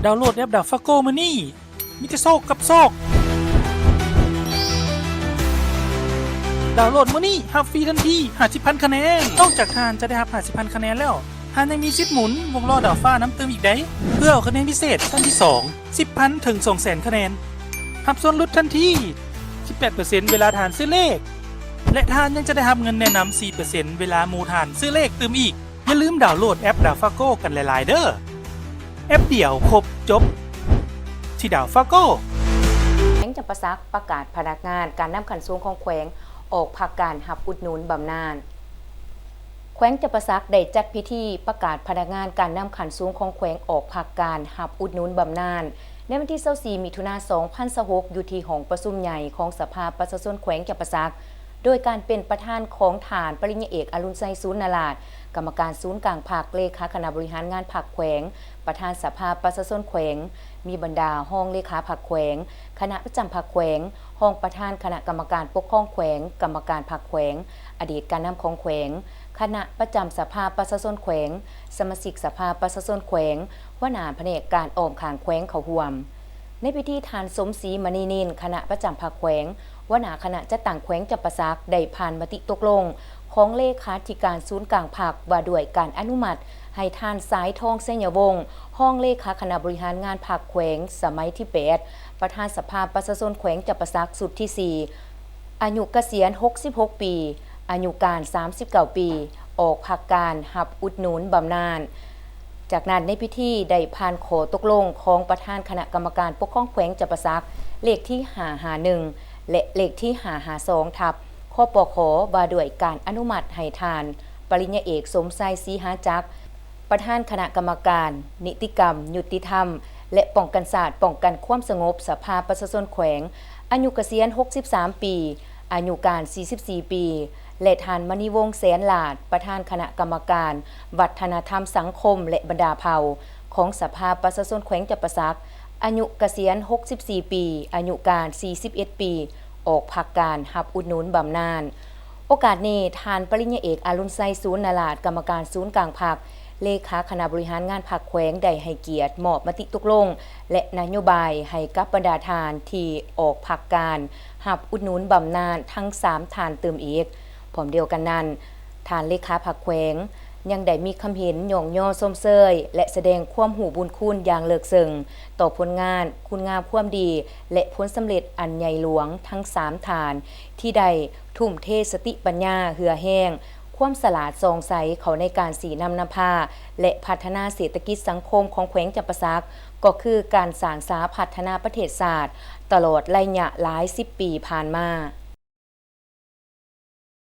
ດາວໂຫຼດແອັບ DAFAGO ມື້ນີ້ ມີແຕ່ໂຊກກັບໂຊກ. ດາວໂຫຼດມື້ນີ້ ຮັບຟຣີທັນທີຫ້າສິບພັນຄະແນນ. ນອກຈາກທ່ານຈະໄດ້ຮັບຫ້າສິບພັນຄະແນນແລ້ວ, ທ່ານຍັງມີສິດໝູນວົງລໍ້ດາວຟ້ານຳຕື່ມອີກໃດ໋ ເພື່ອເອົາຄະແນນພິເສດຂັ້ນທີສອງ ສິບພັນ ເຖິງ ສອງແສນຄະແນນ, ຮັບສ່ວນຫຼຸດທັນທີສິບແປດເປີເຊັນເວລາທ່ານຊື້ເລກ ແລະ ທ່ານຍັງຈະໄດ້ຮັບເງິນແນະນຳສີ່ເປີເຊັນເວລາໝູ່ທ່ານຊື້ເລກຕື່ມອີກ. ຢ່າລືມດາວໂຫຼດແອັບ DAFAGO ກັນຫຼາຍໆເດີ້. ແອັບດຽວຄົບຈົບທີ່ DAFAGO. ແຂວງຈຳປາສັກປະກາດພະນັກງານການນຳຂັ້ນສູງຂອງແຂວງອອກພັກການຮັບອຸດໜູນບຳນານ. ແຂວງຈຳປາສັກໄດ້ຈັດພິທີປະກາດພະນັກງານການນຳຂັ້ນສູງຂອງແຂວງອອກພັກການຮັບອຸດໜູນບຳນານ ໃນວັນທີຊາວສີ່ ມິຖຸນາ ສອງພັນຊາວຫົກ ຢູ່ທີ່ຫ້ອງປະຊຸມໃຫຍ່ຂອງສະພາປະຊາຊົນແຂວງຈຳປາສັກ ໂດຍການເປັນປະທານຂອງທ່ານ ປະລິນຍາເອກ ອະລຸນໄຊ ສູນນາລາດ ກຳມະການສູນກາງພັກ, ເລຂາຄະນະບໍລິຫານງານພັກແຂວງ, ປະທານສະພາປະຊາຊົນແຂວງ, ມີບັນດາຮອງເລຂາພັກແຂວງ, ຄະນະປະຈຳພັກແຂວງ, ຮອງປະທານຄະນະກຳມະການປົກຄອງແຂວງ, ກຳມະການພັກແຂວງ, ອະດີດການນຳຂອງແຂວງ, ຄະນະປະຈຳສະພາປະຊາຊົນແຂວງ, ສະມາຊິກສະພາປະຊາຊົນແຂວງ, ຫົວໜ້າພະແນກການອ້ອມຂ້າງແຂວງເຂົ້າຮ່ວມ. ໃນພິທີ ທ່ານ ສົມສີ ມະນີນິນ ຄະນະປະຈຳພັກແຂວງ, ຫົວໜ້າຄະນະຈັດຕັ້ງແຂວງຈຳປາສັກ ໄດ້ຜ່ານມະຕິຕົກລົງຂອງເລຂາທິການສູນກາງພັກ ວ່າດ້ວຍການອະນຸມັດໃຫ້ທ່ານ ສາຍທອງ ໄຊຍະວົງ ຮອງເລຂາຄະນະບໍລິຫານງານພັກແຂວງສະໄໝທີແປດ, ປະທານສະພາປະຊາຊົນແຂວງຈຳປາສັກຊຸດທີສີ່, ອາຍຸກະສຽນຫົກສິບຫົກປີ, ອາຍຸການສາມສິບເກົ້າປີ, ອອກພັກການຮັບອຸດໜູນບຳນານ. ຈາກນັ້ນໃນພິທີໄດ້ຜ່ານຂໍ້ຕົກລົງຂອງປະທານຄະນະກຳມະການປົກຄອງແຂວງຈຳປາສັກ ເລກທີຫ້າຫ້າໜຶ່ງ ແລະ ເລກທີຫ້າຫ້າສອງ ທັບ ຄປຂ ວ່າດ້ວຍການອະນຸມັດໃຫ້ທ່ານ ປະລິນຍາເອກ ສົມໄຊ ສີຫາຈັກ ປະທານຄະນະກຳມະການນິຕິກຳ, ຍຸຕິທຳ ແລະ ປ້ອງກັນຊາດ, ປ້ອງກັນຄວາມສະຫງົບ ສະພາປະຊາຊົນແຂວງ, ອາຍຸກະສຽນຫົກສິບສາມປີ, ອາຍຸການສີ່ສິບສີ່ປີ ແລະ ທ່ານ ມະນີວົງ ແສນຫຼາດ ປະທານຄະນະກຳມະການວັດທະນະທຳສັງຄົມ ແລະ ບັນດາເຜົ່າຂອງສະພາປະຊາຊົນແຂວງຈຳປາສັກ, ອາຍຸກະສຽນຫົກສິບສີ່ປີ, ອາຍຸການສີ່ສິບເອັດປີ, ອອກພັກການຮັບອຸດໜູນບຳນານ. ໂອກາດນີ້ ທ່ານ ປະລິນຍາເອກ ອາລຸນໄຊ ສູນນາລາດ ກຳມະການສູນກາງພັກ, ເລຂາຄະນະບໍລິຫານງານພັກແຂວງ ໄດ້ໃຫ້ກຽດມອບມະຕິຕົກລົງ ແລະ ນະໂຍບາຍໃຫ້ກັບບັນດາທ່ານທີ່ອອກພັກການຮັບອຸດໜູນບຳນານທັງສາມທ່ານຕື່ມອີກ. ພ້ອມດຽວກັນນັ້ນ, ທ່ານເລຂາພັກແຂວງ ຍັງໄດ້ມີຄຳເຫັນຍ້ອງຍໍຊົມເຊີຍ ແລະ ສະແດງຄວາມຮູ້ບຸນຄຸນຢ່າງເລິກເຊິ່ງຕໍ່ຜົນງານ, ຄຸນງາມຄວາມດີ ແລະ ຜົນສຳເລັດອັນໃຫຍ່ຫຼວງທັງສາມທ່ານ ທີ່ໄດ້ທຸ່ມເທສະຕິປັນຍາ, ເຫື່ອແຮງ, ຄວາມສະຫຼາດສ່ອງໃສເຂົ້າໃນການຊີ້ນຳນຳພາ ແລະ ພັດທະນາເສດຖະກິດສັງຄົມຂອງແຂວງຈຳປາສັກ, ກໍຄືການສ້າງສາພັດທະນາປະເທດຊາດຕະຫຼອດໄລຍະຫຼາຍສິບປີຜ່ານມາ.